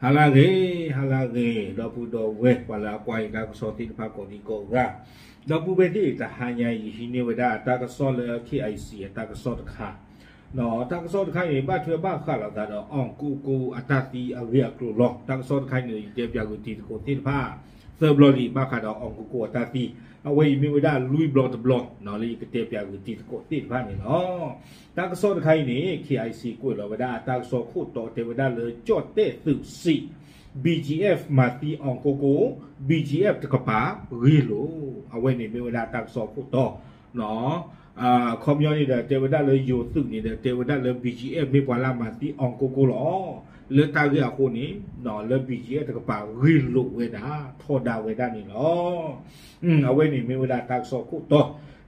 ဟါလၢအဂ့ၤ, ဟါလၢအဂ့ၤ, ဒီပုၢ်ဒီဝဲၢ် ပှၤလၢအကွၢ်ယတၢ်ကစီၣ်သ့ၣ်တဖၣ်ကိးဒံကိးဂၤ, ဒီပုၢ်ဝဲၢ်သ့ၣ် တဟါညါအံၤ ယဟံးန့ၢ်ဝဲဒၣ်တၢ်ကစီၣ်လၢ K I C အတၢ်ကစီၣ်တခါ, တၢ်ကစီၣ်တခါအံၤ ဘၣ်ထွဲဘၣ်ဃးလိာ်သးဒီး အီၣ်ကိကိအတၢ်သံအဂ့ၢ်အကျိၤလီၤ. တၢ်ကစီၣ်တခါအံၤန့ၣ် ယတဲပၠးကွံာ်တံၤသကိးသ့ၣ်တဖၣ် သၢဘျီလံ ဘၣ်ဃးဒီးအီၣ်ကိကိအတၢ်သံ, အဝဲအံၤမ့ၢ်ဝဲဒၣ်လွံၢ်ဘျီတဘျီ လၢယကတဲပၠးကွံာ်တံၤသကိးသ့ၣ်တဖၣ်န့ၣ်လီၤ. တၢ်ကစီၣ်တခါအံၤန့ၣ် K I C ကွဲးလီၤဝဲဒၣ်အတၢ်ကစီၣ်ခိၣ်တီတဲဝဲဒၣ်လၢ ကၠီၣ်တဲၣ်သုးစံး B G F မၤသံအီၣ်ကိကိ, B G F တကပၤဂ့ၢ်လိာ်, အဝဲန့ၣ်မ့ၢ်ဝဲဒၣ်တၢ်ကစီၣ်ခိၣ်တီ အခီပညီန့ၣ်ဒီး တဲဝဲဒၣ်လၢယိၤသုးန့ၣ်ဒီး တဲဝဲဒၣ်လၢ B G F မ့ၢ်ပှၤလၢအမၤသံအီၣ်ကိကိလီၤ. လၢတၢ်ဂ့ၢ်အဃိန့ၣ် လၢ B G F တကပၤဂ့ၢ်လိာ်ဝဲဒၣ် ထီဒါဝဲဒၣ်န့ၣ်လီၤ. အဝဲန့ၣ်မ့ၢ်ဝဲဒၣ်တၢ်ကစီၣ်ခိၣ်တီ,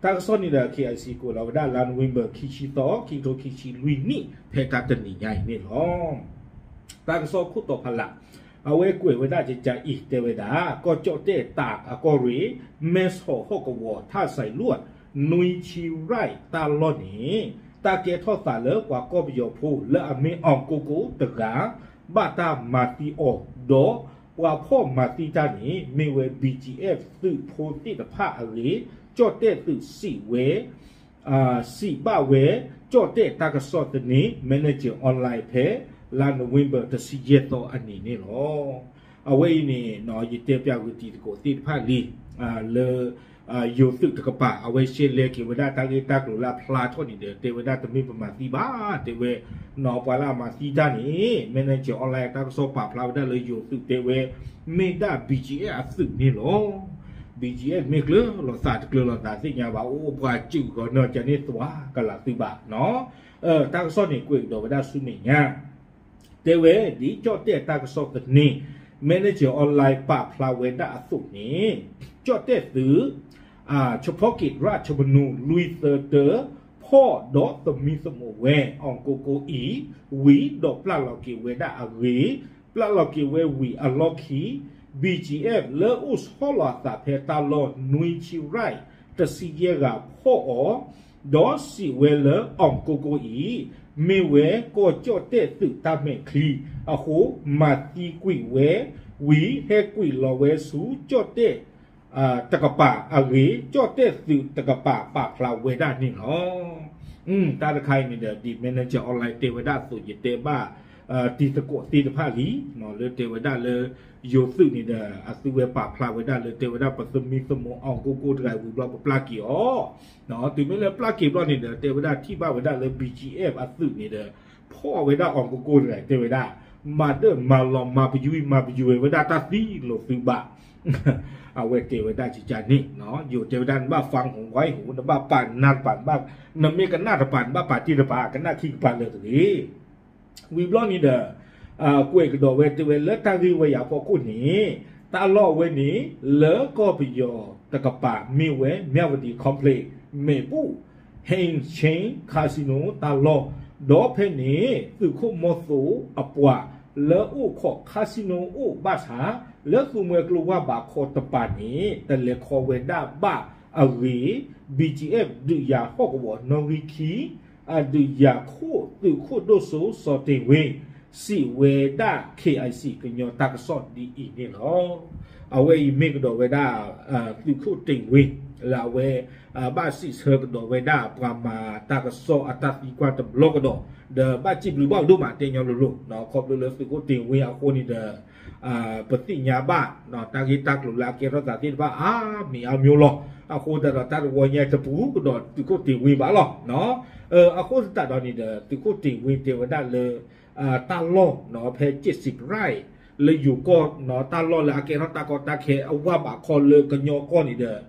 တၢ်ကစီၣ်န့ၣ်ဒီး K I C ကွဲးလီၤဝဲဒၣ်လါ November ခံဆံသီ ခံကထိခံဆံလွံၢ်နံၣ် ဖဲတၢ်တနံၤညါအံၤန့ၣ်လီၤ. တၢ်ကစီၣ်ခိၣ်တီဖးလး အဝဲကွဲးဝဲဒၣ်ကကးအံၤ တဲဝဲဒၣ် ကီၢ်ကၠီၣ်တဲၣ်တၢ်အကီၢ်ရ့ၣ် မဲဆီးဟီၣ်ကဝီၤ ထၣ်စဲးလွံၢ် နွံဆံရၢၣ်တၢ်လီၢ်န့ၣ် တၢ်ကဲထီၣ်သးလၢပှၤကီၢ်ပယီၤဖိလၢအမ့ၢ်အီၣ်ကိကိတဂၤ ဘၣ်တၢ်မၤသံအီၤ ဒီးပှၤဖီၣ်မၤသံတၢ်န့ၣ် မ့ၢ်ဝဲ B G F သုးဖိသ့ၣ်တဖၣ်အဂ့ၢ် ကၠီၣ်တဲၣ်သုးစံးဝဲ စံးဘၣ်ဝဲ ကၠီၣ်တဲၣ်တၢ်ကစီၣ်သန့ Manager Online ဖဲလါ November တဆံယဲၢ်သီအနံၤန့ၣ်လီၤ. အဝဲအံၤန့ၣ် ယတဲပၠးကွံာ်တံၤသကိးသ့ၣ်တဖၣ်လံ လၢ ယိၤသုးတကပၤ အဝဲရှဲလဲက့ၤဝဲဒၣ်တၢ်ဂ့ၢ်တၢ်ကျိၤလၢအဖျါထီၣ်န့ၣ်ဒီး တဲဝဲဒၣ်တမ့ၢ်ပမၤသံဘၣ် တဲဝဲ ပှၤလၢအမၤသံတၢ်န့ၣ် Manager Online တၢ်ကစီၣ်ပာ်ဖျါဝဲဒၣ်လၢယိၤသုးတဲဝဲ မ့ၢ်ဒၣ် B G F အသုးန့ၣ်လီၤ. B G F မ့ၢ်ကျၢၤလိာ်သးတကျၢၤလိာ်သးသ့ၣ်ညါဘၣ် အိၣ်ပှၤစုၣ်ဂီၤနီၢ်ကန့ၣ်သွါကလာ်သုးဘၣ်နီၤ. တၢ်ကစီၣ်န့ၣ်ကွဲးကဒီးဝဲဒၣ်ဆူမဲာ်ညါ တဲဝဲ ဒ်ကၠီၣ်တဲၣ်တၢ်ကစီၣ်သန့ Manager Online ပာ်ဖျါဝဲဒၣ်အသိးန့ၣ် ကၠီၣ်တဲၣ်သုး ဆဖီက့ၤရၣ်ဆမနူ လွံၢ်သၢတၢ ဖီၣ်ဒီးသမံသမိးဝဲ အီၣ်ကိကိအံၤ ဝံၤဒီးပျၢ်လီၤက့ၤဝဲဒၣ်အဂ့ၢ် ပျၢ်လီၤက့ၤဝဲဝံၤအလီၢ်ခံ B G F လၢအိၣ်ဆီလီၤအသးဖဲတၢ်လီၢ်နွံဆံရၢၣ် တဆံယဲၢ်ဂၤဖီၣ်အီၤ ဒီးစံးဝဲလၢအီၣ်ကိကိအံၤ မ့ၢ်ဝဲကီၢ်ကၠီၣ်တဲၣ်သုးတၢ်မဲာ်ချံအဃိ မၤသံကွံာ်ဝဲ ဝံၤဟဲကွံာ်လီၤဝဲဆူကၠီၣ်တဲၣ် တကပၤအဂ့ၢ် ကၠီၣ်တဲၣ်သုးတကပၤပာ်ဖျါဝဲဒၣ်န့ၣ်လီၤ. တၢ်တခါအံၤန့ၣ်ဒီး ဒ် Manager Online တဲဝဲဒၣ်အသိး ယတဲဘၣ် တံၤသကိးသ့ၣ်တဖၣ်လံ လၢတဲဝဲဒၣ်လၢ ယိၤသုးန့ၣ်ဒီး အသုဝဲပာ်ဖျါဝဲဒၣ်လၢ တဲဝဲဒၣ်ပသမံသမိးအီၣ်ကိကိတဂၤဝံၤဘျီ ပပျၢ်က့ၤအီၤ တုၤမ့ၢ်လၢပျၢ်က့ၤဘျီန့ၣ်ဒီး တဲဝဲဒၣ်ထံၣ်ဘၣ်ဝဲဒၣ်လၢ B G F အသုးန့ၣ်ဒီး ဖီၣ်ဝဲဒၣ်အီၣ်ကိကိတဂၤ တဲဝဲဒၣ် မၤဒၢၣ်မၤလီၤမၤပယွံမၤပယွဲဝဲဒၣ်တၢ်သံလိာ်သုးဘၣ် အဝဲတဲဝဲဒၣ်ကကန့ၣ် ယိၤတဲဝဲဒၣ် နဘၣ် fun ဝဲဟူ နဘၣ်ပာ်နးတပၤ နမ့ၢ်ကနၣ်တပၤ နဘၣ်ပာ်တ့ၢ်တပၤ ကနၣ်ခံကပၤလၢာ်တဂ့ၤ ဝံၤဘျီန့ၣ်ဒီး ကွဲးကဒီးဝဲတဲဝဲလၢတၢ်ဂ့ၢ်ဝဲအံၤအဖီခိၣ်န့ၣ် တၢ်လီၢ်အဝဲန့ၣ် လၢကီၢ်ပယီၤတကပၤ မ့ၢ်ဝဲ Myawaddy Complex မ့ၣ်ဘူၣ် Hanshin Casino တၢ်လီၢ် ဒီးဖဲန့ၣ် သုးခိၣ်မီၤသိးအပှၤ လၢအိၣ်ခိး casino အိၣ်ဘၣ်ဆၣ် လၢသူမှဲကျိဝါဘးခီတပၤန့ၣ် တလဲၤခီဝဲဒၣ်ဘၣ်အဂ့ၢ် B G F ဒုးယၤဟီၣ်ကဝီၤနီၣ်ဂံၢ်ခံ အဒုးယၤခိၣ်သုးခိၣ်ဒိၣ်စိစီၤတ့ၢ်ဝ့ စံးဝဲဒၣ် K I C ကညီတၢ်ကစီၣ်ဒ်အံၤန့ၣ်လီၤ. အဝဲအံၤမ့ၢ်ကဒီးဝဲဒၣ် သုးခိၣ်တ့ၢ်ဝ့ လၢအဝဲ ဘၣ်စံးဆၢကဒီးဝဲဒၣ်ပှၤမၤတၢ်ကစီၣ်အတၢ်သံကွၢ်တဘျီကဒီး ဒီးဘၣ်စံးဘျုးဘၣ်ဒိၣ်မး တဲညီလိၤလိၤ ခီဖျိလၢသုးခိၣ်တ့ၢ်ဝ့အဃိန့ၣ်ဒီး ပသ့ၣ်ညါဘၣ် တၢ်ဂ့ၢ်တၢ်ကျိၤလၢအကဲထီၣ်သးသ့ၣ်တဖၣ် အါမံၤအါမျိုးလီၤ. အဃိသတးဒီးတၢ်တဝီညါတပူၤကဒီးသုးခိၣ်တ့ၢ်ဝ့ဘၣ်လီၤ. အဃိသတးဒီးန့ၣ်ဒီး သုးခိၣ်တ့ၢ်ဝ့တဲဝဲဒၣ်လၢ တၢ်လီၢ်ဖဲ ကၠ့းစံးပရၣ် လၢယိၤကီၢ် တၢ်လီၢ်လၢအကဲထီၣ်တၢ်ကီတၢ်ခဲအဝဲဘးခီလၢကညီကီၢ်န့ၣ်ဒီး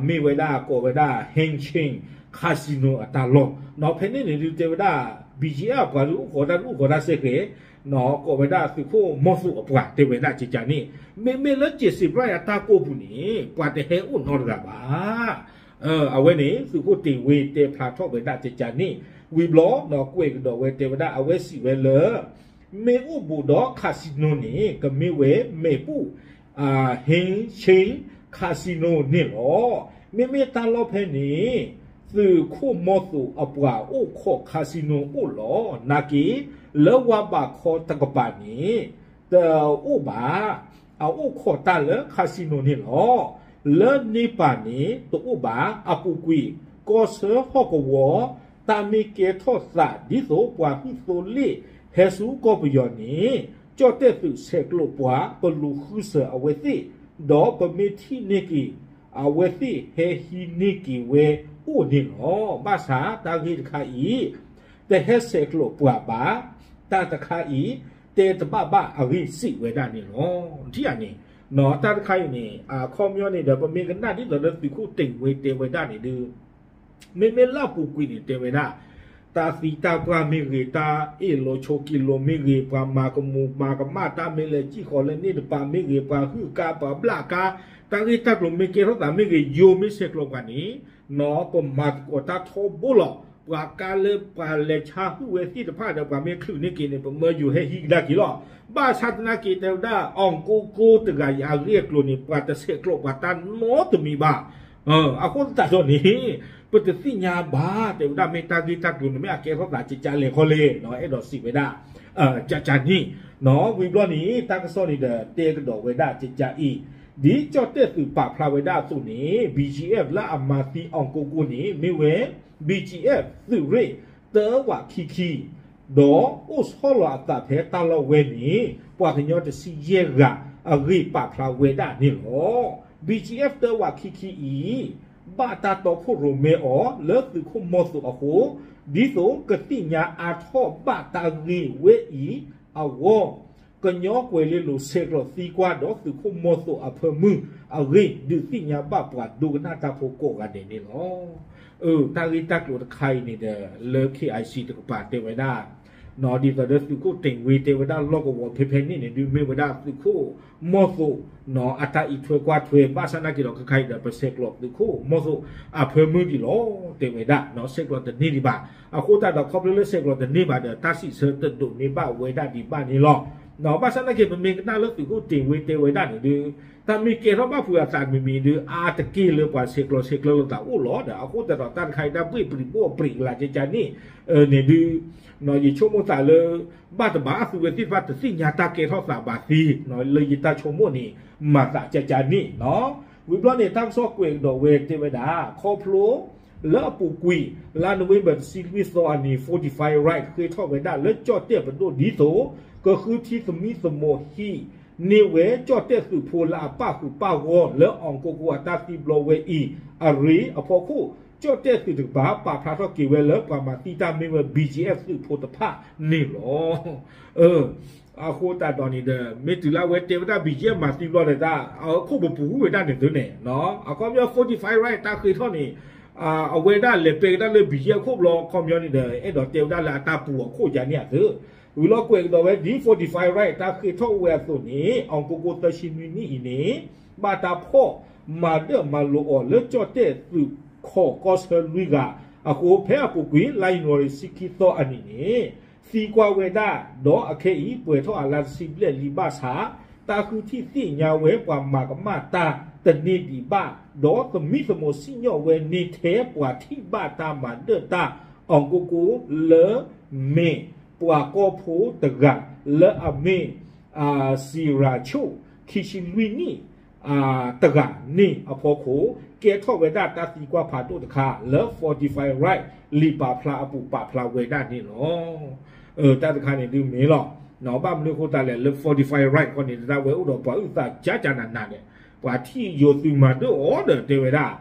မ့ၢ်ဝဲဒၣ်ကိးဝဲဒၣ် Hanshin Casino အတၢ်လီၢ် ဖဲန့ၣ်န့ၣ်ဒုးတဲဝဲဒၣ် B G F ပှၤဒုးအိၣ်ဃီၤတၢ်ဒုးအိၣ်ဃီၤတၢ်စဲဃဲၤ ကိးဝဲဒၣ်သုးခိၣ်မီၤသိးအပှၤတဲဝဲဒၣ်ကကန့ၣ် မ့မ့ၢ်လၢ ကၠ့းစံးပရၣ် အတၢ်ကိၢ်ပူၤန့ၣ် ပှၤတဟဲအိၣ်နီတဂၤဘၣ်. အဝဲန့ၣ် သုးခိၣ်တ့ၢ်ဝ့တဲဖျါထီၣ်ဝဲဒၣ်ကကန့ၣ် ဝံၤဘျီဒီးကွဲးကဒီးဝဲတဲဝဲဒၣ် အဝဲစံးဝဲလၢ မ့ၢ်အိၣ်ဘူးဒီး casino န့ၣ် ကမ့ၢ်ဝဲမ့ၣ်ဘူၣ် Hanshin Casino န့ၣ်လီၤ. မ့မ့ၢ်တၢ်လီၢ်ဖဲန့ၣ် သုးခိၣ်မီၤသိးအပှၤအိၣ်ခိး casino အိၣ်လီၤ. နာ်က့ လၢဝါဘးခီတကပၤန့ၣ် တအိၣ်ဘၣ်, အအိၣ်ခိးတၢ်လၢ casino န့ၣ်လီၤ. လၢန့ၣ်ပၤန့ၣ်တအိၣ်ဘၣ်. အပူၤကွံာ် ကီၢ်ဆၢဟီၣ်ကဝီၤ တၢ်မ့ၢ်ကဲထီၣ်သးဒ်သိးပှၤဟုၣ်သိလ့ၣ်ဟဲဆူကီၢ်ပယီၤန့ၣ် ကၠီၣ်တဲၣ်သုးဆဲးကျိးပှၤ ပလူၤဃုစၢၤအဝဲသ့ၣ်, ဒီးပမ့ၢ်ထံၣ်န့ၢ်က့ၤ အဝဲသ့ၣ်ဟဲဟံးန့ၢ်က့ၤဝဲအိၣ်န့ၣ်လီၤ. ဘၣ်ဆၣ်တၢ်ဂ့ၢ်တခါအံၤ တဟဲဆဲးကျိးပှၤဘၣ်, တၢ်တခါအံၤ တဲတဘၣ်ဘၣ်အဂ့ၢ်စံးဝဲဒၣ်န့ၣ်လီၤ. ထံၣ်ဧါန့ၣ်, တၢ်တခါအံၤန့ၣ် အခီပညီန့ၣ်ဒီး ပမ့ၢ်ကနၣ်ဒ်သိးဒီးသုးခိၣ်တ့ၢ်ဝ့တဲဝဲဒၣ်န့ၣ်ဒုး မ့မ့ၢ်လၢအပူၤကွံာ်န့ၣ်တဲဝဲဒၣ် တၢ်သံတၢ်ပှၢ်မ့ၢ်ဂ့ၤ, တၢ်အ့ၣ်လိာ်ဆိးက့လိာ်မ့ၢ်ဂ့ၤ, ပှၤမၤကမူၤမၤကမၣ်တၢ်မ့ၢ်လဲၤစံၣ်ဃီၤလၢန့ၣ်တပၤမ့ၢ်ဂ့ၤ, ပှၤဟုၣ်ကါပှၤဘျၣ်ကါ, တၢ်ဂ့ၢ်တၢ်ကျိၤမ့ၢ်ကဲထီၣ်သးမ့ၢ်ဂ့ၤ, ယိၤမ့ၢ်ဆဲးကျိးပှၤန့ၣ် နီၢ်ပမၤသကိးတၢ်ထီဘိလီၤ. ပှၤကါလၢပှၤလဲၤဆါဟုၣ်ဝဲသ့ၣ်တဖၣ်ဒီး ပှၤမ့ၢ်ချုးန့ၢ်က့ၤန့ၣ် ပမၢယိၤဟဲဟံးကဒါက့ၤလီၤ. ဘၣ်ဆၣ်သနာ်က့တဲဝဲဒၣ် အီၣ်ကိၢ်ကိၢ်တဂၤအံၤအဂ့ၢ်အကျိၤန့ၣ် ပှၤတဆဲးကျိးပှၤတၢ်နီတမံၤဘၣ်. အဃိသတးဒီးန့ၣ် ပတသ့ၣ်ညါဘၣ် တဲဝဲဒၣ်မ့ၢ်တၢ်ဂ့ၢ်တၢ်ကျိၤန့ၣ် မ့ၢ်အကဲထီၣ်သးကကါလဲၣ်ခီလဲၣ်, အဲၣ်ဒိးစံးဝဲဒၣ် ကကါန့ၣ်, ဝံၤဘျီန့ၣ် တၢ်ကစီၣ်န့ၣ်ဒီး တဲကဒီးဝဲဒၣ်ကကါအံၤ, ဒ်ကၠီၣ်တဲၣ်သုးပာ်ဖျါဝဲဒၣ်အသိးန့ၣ် BGF လၢအမၤသံအီၣ်ကိၢ်ကိၢ်န့ၣ် မ့ၢ်ဝဲ BGF သုးရ့ၣ်တၢဝးခံခံ ဒီးအိၣ်ဆီလီၤအသးဖဲတၢ်လီၢ်ဝဲန့ၣ် ပှၤကညီတဆံယဲၢ်ဂၤအဂ့ၢ်ပာ်ဖျါဝဲဒၣ်န့ၣ်လီၤ. BGF တၢဝးခံခံအံၤ ဘၣ်တၢ်တီခိၣ်ရိၣ်မဲအီၤလၢသုးခိၣ်မီၤသိးအဃိ, ဒ်သိးကသ့ၣ်ညါအါထီၣ်ဘၣ်တၢ်ဂ့ၢ်ဝဲအံၤအဂီၢ်, ကညီကွဲၤလ့လိၤဆဲးကျိးသံကွၢ်ဒီးသုးခိၣ်မီၤသိးအဖၢမုၢ်အဂ့ၢ် ဒုးသ့ၣ်ညါဘၣ်ပှၤဒိကနၣ်တၢ်ဖိကိးဂၤဒဲးန့ၣ်လီၤ. တၢ်ဂ့ၢ်တၢ်ကျိၤတခါအံၤန့ၣ်ဒီး လၢ KIC တကပၤတဲဝဲဒၣ် ဒ်သိးဒီးသုးခိၣ်တ့ၢ်ဝ့တဲဝဲဒၣ်လီၢ်ကဝီၤဖဲဖဲန့ၣ်န့ၣ် ဒုးမ့ၢ်ဝဲဒၣ်သုးခိၣ်မီၤသိး အတၢ်အံးထွဲကွၢ်ထွဲ ဘၣ်ဆၣ်သနာ်က့ဒီး ခဲခါအံၤဒီး ပဆဲးကျိးသုးခိၣ်မီၤသိးအဖၢမုၢ်ဒံးလီၤ တဲဝဲဒၣ်, ဆဲးကျိးတန့ၢ်ဒံးဘၣ်. အဃိသတးဒီး ခီဖျိလၢဆဲးကျိးတန့ၢ်ဘၣ်ဒီး တၢ်စံးဆၢတဒိးန့ၢ်ဘၣ်ဝဲဒၣ်ဒံးဘၣ်န့ၣ်လီၤ. ဘၣ်ဆၣ်သနာ်က့ ပမ့ၢ်ကနၣ်လၢသုးခိၣ်တ့ၢ်ဝ့တဲဝဲဒၣ်န့ၣ်ဒုး တၢ်မ့ၢ်ကဲထီၣ်ဘၣ်ဖုးအသးမံၤမံၤဒုး အါတက့ၢ်လၢပှၤဆဲးကျိးဆဲးကျၢလိာ်သးအိၣ်လီၤဒီး အဃိသတးဒီး တၢ်တခါအံၤတၢ်ဘှ့ၣ်ပြံးဘိၣ်ပြံးကလာ်ကကန့ၣ် န့ၣ်ဒုး ယဆိကမိၣ်သးလၢ ဘၣ်တဘၣ်အသုးဝဲသ့ၣ်တဖၣ်တသ့ၣ်ညါတၢ်ကဲထီၣ်သးဘၣ်သ့, လၢယတၢ်ဆိကမိၣ်န့ၣ် မၤသးကကန့ၣ်, ဝံၤဘျီန့ၣ် တၢ်ကစီၣ်ကွဲးကဒီးဝဲတဲဝဲဒၣ် ခီဖျိ လၢအပူၤကွံာ် လါနိၣ်ဝ့ဘၢၣ်တဆံလွံၢ်သီအနံၤ Fortify Right ဃ့ထီၣ်ဝဲဒၣ်လၢကၠီၣ်တဲၣ်ပဒိၣ်ဒ်သိး ကဃုထံသမံသမိးဟံးန့ၢ်ဝဲကၠီၣ်တဲၣ်သုးဖိလၢအပၣ်ဃုာ်ပၣ်ဂီၢ်လၢ အီၣ်ကိၢ်ကိၢ်အတၢ်သံဘျီဝဲအံၤအရ့အဖီခိၣ် ကၠီၣ်တဲၣ်သုးတကပၤ ပာ်ဖျါထီၣ်က့ၤဝဲလၢပှၤမၤသံတၢ်မ့ၢ်ဝဲ BGF သုးဖိတဖၣ်န့ၣ်လီၤ. အဃိသတးဒီးန့ၣ်ဒီး မ့ၢ်တုၤလၢအဝဲတဲဝဲဒၣ် BGF မၤသံဘျီဒီး တၢ်အခိၣ်ပပူၤဝဲဒၣ်န့ၣ်သုန့ၣ် အခီပညီ Fortify Right တၢ်ဃ့ထီၣ်န့ၣ် အဝဲဒၣ်လဲၤပဲကဒၣ်လၢ BGF ခိၣ်ဘျီ အခီပညီန့ၣ်ဒီး အဲၣ်ဒိးတဲဝဲဒၣ်လၢအတၢ်ပူၤအခိၣ်ယါန့ၣ်အသု ဝံၤလီၤကွဲးကဒီးဝဲ ဒ် Fortify Right တၢ်ဃ့ထီၣ်ဝဲအသိးန့ၣ် အီၣ်ကိၢ်ကိၢ်သၢဆံနွံနံၣ်အံၤန့ၣ် ဘၣ်တၢ်ဖီၣ်မၤဒၢၣ်မၤလိာ်အီၤလၢကၠီၣ်တဲၣ်သုးခိၣ်ကီၢ်ဆၢလွံၢ်ဂၤအဃိ ဖဲအပူၤကွံာ် လါယနူၤအါရံၤဆံခံသီအနံၤန့ၣ် သံကွၢ်ဝဲဒၣ် ဒီးအခဲအံၤပှဲၤထီၣ်အလါတဆံဘျဲၣ်လံဘၣ်ဆၣ် တၢ်ဃုထံၣ်သ့ၣ်ညါဝဲပှၤမၤကမၣ်တၢ်တန့ၢ်ဒံးဘၣ် ဒီးသမံသမိးစံၣ်ညီၣ်ဝဲန့ၢ်ထဲပှၤထံၣ်ဘၣ်တၢ်မၤဒၢၣ်တၢ် အီၣ်ကိၢ်ကိၢ်လၢ မဲာ်ပှၤကီၢ်ဖိတဂၤလၢအမ့ၢ် စံရၤဆိၣ် ခံဆံလွံၢ်နံၣ် တဂၤန့ၣ်အဖီခိၣ် ကဲထီၣ်ဝဲဒၣ်တၢ်သံကွၢ်ဖးဒိၣ်တခါလၢ Fortify Right လံာ်ပာ်ဖျါအပူၤပာ်ဖျါဝဲဒၣ်န့ၣ်လီၤ. တၢ်တခါန့ၣ်ဒုးမ့ၢ်လီၤ. ဘၣ်မနုၤအဃိသတးလဲၣ် လၢ Fortify Right ခီန့ၣ် တၢ်ဝဲအိၣ်ဒီးပှၤအုၣ်သးကၢ်ကၢ်နးနးန့ၣ် ပှၤထံၣ်ယိၤသုးမၤဒၢၣ်အီၤဒီးတဲဝဲဒၣ်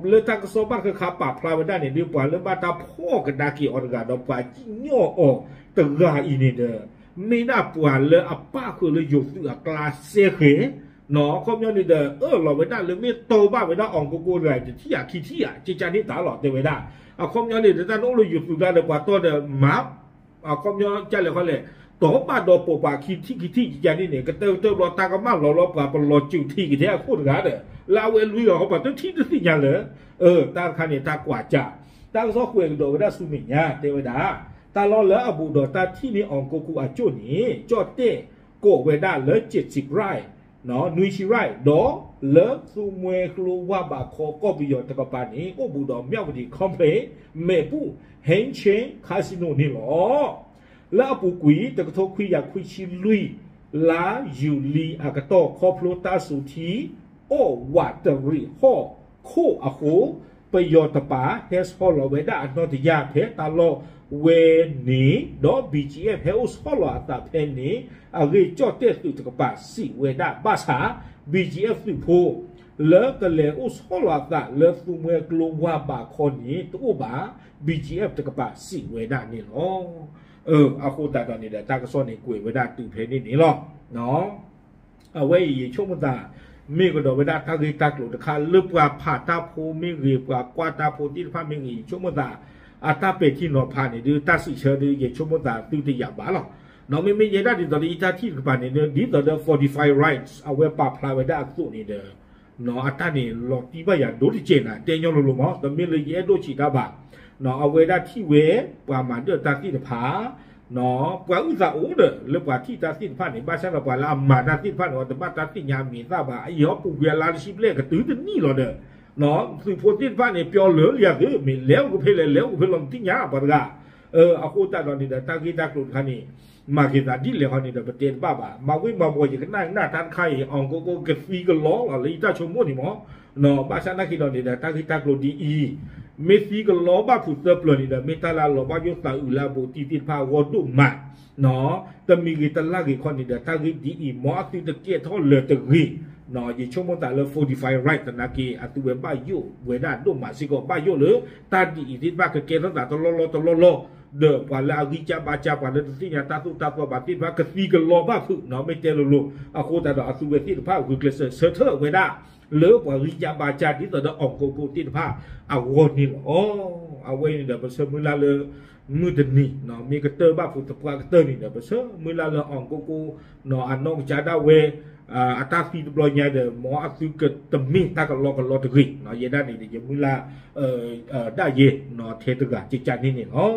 လၢတၢ်ကစီၣ်ဘၣ်တခါခါပာ်ဖျါဝဲဒၣ်န့ၣ်ဒုး ပှၤလၢဘၣ်တၢ်ဖီၣ်ကဒါက့ၤအီၤတဂၤဒီး ပှၤစံၣ်ညီၣ်အီၤတဂၤအံၤန့ၣ်ဒီး မ့ၢ်ဒၣ်ပှၤလၢအပၣ်ဃုာ်လၢယိၤသုးအကျါစဲဃဲၤ အခီပညီန့ၣ်ဒီး အၢၣ်လီၤဝဲဒၣ်လၢမ့ၢ်တီဘၣ်ဝဲဒၣ်အီၣ်ကိၢ်ကိၢ်တဂၤအံၤ တထံၣ်ဧါခံထံၣ်ဧါ ကကန့ၣ်တၢ်လီၤတဲဝဲဒၣ်. အခီပညီန့ၣ်ဒီး တၢ်နအိၣ်လၢယိၤသုးကျါဒီး ပှၤတီဒီးမၤ အခီပညီကလဲၣ်ခီလဲၣ် တီဘၣ်ဒီးပိာ်ပှၤခံထံၣ်ခံထံၣ်ကကန့ၣ်န့ၣ် ကတၢၢ်ကတၢၢ်ဘျီတၢ်ကမၣ်လီၤလီၤပှၤပလီၤစူၤထံးကထဲအခိၣ်တဂၤဒီး လၢအဝဲလွံၢ်ဂၤဃီ ပှၤတထံၣ်တသ့ၣ်ညါလၢ တၢ်တခါန့ၣ် တၢ်ကွၢ်ကၢ်တၢ်ကစီၣ်ကွဲးကဒီးဝဲဒၣ်ဆူမဲာ်ညါတဲဝဲဒၣ် တၢ်လီၢ်လၢအဘူးဒီးတၢ်ထံၣ်န့ၢ်အီၣ်ကိၢ်ကိၢ်အကၠိၣ်န့ၣ် ကၠီၣ်တဲၣ်ကိးဝဲဒၣ်လၢ ကၠံးဆံးရၢၣ် နွံဆံရၢၣ် ဒီးလၢသူမှဲကျိဝါဘးခီကီၢ်ပယီၤတကပၤန့ၣ် အိၣ်ဘူးဒီး မြဝတီ complex မဲာ်ဘူၣ် Hanshin Casino န့ၣ်လီၤ. လၢအပူၤကွံာ် တကထိခွံကယၤခွံဆံလွံၢ် လါယူၤလံအကတီၢ် ခီဖျိတၢ်စူၤထံ အီၣ်ဝးတရံးဟီၣ်ခိၣ်အဃိ ပယီၤတပၤ ဟဲဆီလီၤဝဲဒၣ်အနီၢ်တယၢ်ဖဲတၢ်လီၢ်ဝဲန့ၣ် ဒီး BGF ဟဲအိၣ်ဆီလီၤအသးဖဲန့ၣ် အဂ့ၢ်ကၠီၣ်တဲၣ်သုးတကပၤစံးဝဲဒၣ်ဘၣ်ဆၣ် BGF သုးဖိ လၢကလဲၤအိၣ်ဆီလီၤအသးလၢသူမှဲကျိဝါဘးခီန့ၣ် တအိၣ်ဘၣ် BGF တကပၤစံးဝဲဒၣ်န့ၣ်လီၤ. အဃိသတးဒီးန့ၣ်ဒီး တၢ်ကစီၣ်န့ၣ် ကွဲးဝဲဒၣ်တုၤဖဲန့ၣ်န့ၣ်လီၤ. အဝဲအံၤယဆိကမိၣ်သး မ့ၢ်ကဒီးဝဲဒၣ်တၢ်ဂ့ၢ်တၢ်ကျိၤတခါ လၢပှၤဖးတၢ်ဖိမ့ၢ်ဂ့ၤ ပှၤကွၢ်တၢ်ဖိသ့ၣ်တဖၣ်မ့ၢ်ဂ့ၤ ယဆိကမိၣ်သး အတၢ်ပဲာ်ထံနီၤဖးန့ၣ်ဒုး တၢ်စံးဆၢဒုး ယဆိကမိၣ်သးသုတယာ်ဘၣ်လီၤ. နီၢ်မ့မ့ၢ်ယဲဒၣ်ဒ်သိးဒီးယတၢ်ထံၣ်တကပၤန့ၣ်ဒုး ဒ်သိးဒီး Fortify Rights အဝဲပာ်ဖျါဝဲဒၣ်အသိးန့ၣ်ဒီး နီၢ်အတၢ်န့ၣ်လီၤတံၢ်ဘၣ်ယၤဒိၣ်တစဲးနၤ တဲညီလိၤလိၤမး တမ့ၢ်လၢယအဲၣ်ဒိၣ်ဆံးတၢ်ဘၣ်. နီၢ်အဝဲဒၣ်ထံၣ်ဝဲ ပှၤမၤဒၢၣ်တၢ်သ့ၣ်တဖၣ် နီၢ်ပှၤအုၣ်သးအိၣ်ဒီး လၢပှၤထံၣ်တၢ်သ့ၣ်တဖၣ်န့ၣ် ဘၣ်ဆၣ်ဒီးပှၤလၢအမၤတၢ်သ့ၣ်တဖၣ်န့ၣ် တဘၣ်တၢ်သ့ၣ်ညါအမံၤအသၣ်ဘၣ် အံၤဟီၣ်ပူၤကွံာ်အလါတဆံဘျဲၣ်ကတုၤတနံၣ်လီၤဒီး နီၢ်သုးဖိသ့ၣ်တဖၣ်န့ၣ် ပျီလၢလံအသုး မ့ၢ်လဲၤအိၣ်ကဖဲလဲၣ် လဲၤအိၣ်ကဖဲလဲၣ် နသ့ၣ်ညါပှၤတဂၤ အဃိသတးဒီးန့ၣ်ဒီး တၢ်ဂ့ၢ်တၢ်ကျိၤတခါန့ၣ် မၤက့ၤသးဒ်လဲၣ်ဃီန့ၣ်ဒီး ပတဲတဘၣ်ဘၣ်. မၤဝ့ၤမၤဝီၤ ယကနၣ်နၢ်တၢ်တခါအံၤ အီၣ်ကိကိကသံကလီလီၤ လၢယတၢ်ဆိကမိၣ်န့ၣ်မး နီၢ်ဘၣ်ဆၣ်နာ်က့ၤဒီးန့ၣ်ဒီး တၢ်ဂ့ၢ်တၢ်ကျိၤဒ်အံၤ မ့ၢ်သံကလီဘၣ်ဖုးသၢပျၢၤန့ၣ်ဒီး မ့ၢ်တၢ်လၢအလီၤဘၣ်ယိၣ်သးအုးလၢအဘူးတံၢ်သ့ၣ်တဖၣ်အဂီၢ်ဒိၣ်မး တမံၤဂ့ၤတလၢ်ဂ့ၤခီန့ၣ်ဒီး တၢ်ဂ့ၢ်ဒ်အံၤ မ်အသုတကဲထီၣ်လၢၤတဂ့ၤ ယဆိကမိၣ်သးလၢ Fortify Rights သနာ်က့ အသုဝဲဘၣ်ယိၣ်ဝဲဒၣ်ဒိၣ်မးစ့ၢ်ကီး ဘၣ်ယိၣ်လၢ တၢ်ဒ်အံၤသ့ၣ်တဖၣ်ကကဲထီၣ်သးတလီၢ်လီၢ်တလီၢ်လီၢ် ဒီးပှၤလၢအဂံၢ်စၢ်ဘါစၢ် ပှၤလၢတသ့ၣ်ညါတၢ်သိၣ်တၢ်သီဘၣ်သ့ၣ်တဖၣ် ကသံကလီဘၣ်ဖုး နီၢ်မ့ၢ်တဲလိၤလိၤ အဃိသတးဒီးအသုဝဲသ့ၣ်တဖၣ်ဂုာ်ကျဲးစၢးဆၢထၢၣ်ဝဲဒၣ် လၢပှၤဂံၢ်စၢ်ဘါစၢ် ဒ်သိးဒီးအီၣ်ကိကိသ့ၣ်တဖၣ်အဂီၢ်န့ၣ်လီၤ. အဝဲန့ၣ်ဒီး ပဆၢမုၢ်လၢ်လၢ မုၢ်တနံၤ မ့ၢ်ကတၢၢ်ဘၣ်ဖုးသပှၢ်ကတၢၢ်န့ၣ်ဒီး ပဆၢမုၢ်လၢ်လၢအီၣ်ကိကိ အနီၢ်ကစၢ်ဒၣ်ဝဲ အတၢ်သံတဘျီညါဒီး မ်အသုကတမ့ၢ်တၢ်ကလီကလီတဂ့ၤ ယဲဒၣ်န့ၣ်ဒီး ယမုၢ်လၢ် ဒၣ်ယဲ ထဲတဂၤကကန့ၣ်န့ၣ်လီၤ.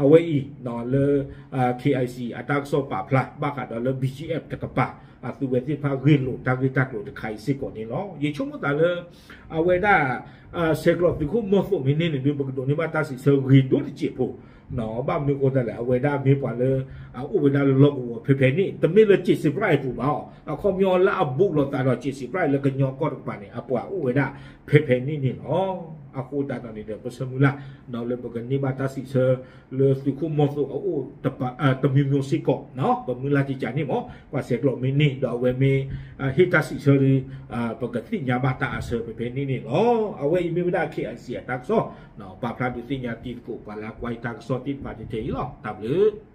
အဝဲအံၤ လၢ KIC အတၢ်ကစီၣ်ပာ်ဖျါ ဘၣ်ဃးဒီးလၢ BGF တကပၤ အသုဝဲသ့ၣ်တဖၣ်ဂ့ၢ်လိာ်တၢ်ဂ့ၢ်တၢ်ကျိၤတခါအံၤစ့ၢ်ကီးန့ၣ်လီၤ. ယဆိကမိၣ်သးလၢ အဝဲဒၣ် ဆဲးကျိးသုးခိၣ်မီၤသိးမ့ၢ်န့ၢ်န့ၣ်ဒုး ပကဒိးန့ၢ်ဘၣ်တၢ်စံးဆၢဂ့ၤဒိၣ်တစဲးဖိ ဘၣ်မနုၤအဃိသတးလဲၣ် အဝဲဒၣ်မ့ၢ်ပှၤလၢ အအိၣ်ဝဲဒၣ်လၢလီၢ်ကဝီၤဖဲဖဲန့ၣ် တမ့ၢ်လၢ ကၠ့းစံးပြၣ်အပူၤဘၣ်အီၤ အခီပညီလၢအဘူးလိာ်သးဒီး ကၠ့းစံးပြၣ်လၢကညီကီၢ်တကပၤန့ၣ် အပှၤအိၣ်ဝဲဒၣ်ဖဲဖဲန့ၣ်န့ၣ်လီၤ. အဃိသတးဒီးန့ၣ်ဒီး ပဆၢမုၢ်လၢ် လၢပကန့ၢ်ဘၣ်တၢ်စံးဆၢ လၢသုးခိၣ်မီၤသိးအအိၣ်တပၤ တမံၤမံၤစ့ၢ်ကီး ပမုၢ်လၢ်ကကန့ၣ်မး ပှၤဆဲးကျိးမ့ၢ်န့ၢ် ဒီးအဝဲမ့ၢ် ဟ့ၣ်တၢ်စံးဆၢဒီး ပကသ့ၣ်ညါဘၣ်တၢ်အဆၢဖဲဖဲန့ၣ်န့ၣ်လီၤ. အဝဲအံၤမ့ၢ်ဝဲဒၣ် KIC အတၢ်ကစီၣ် ပာ်ဖျါဒုးသ့ၣ်ညါတံၤသကိး ပှၤလၢအကွၢ်ယတၢ်ကစီၣ်သ့ၣ်တဖၣ်ထဲအံၤလီၤ. တၢ်ဘျုး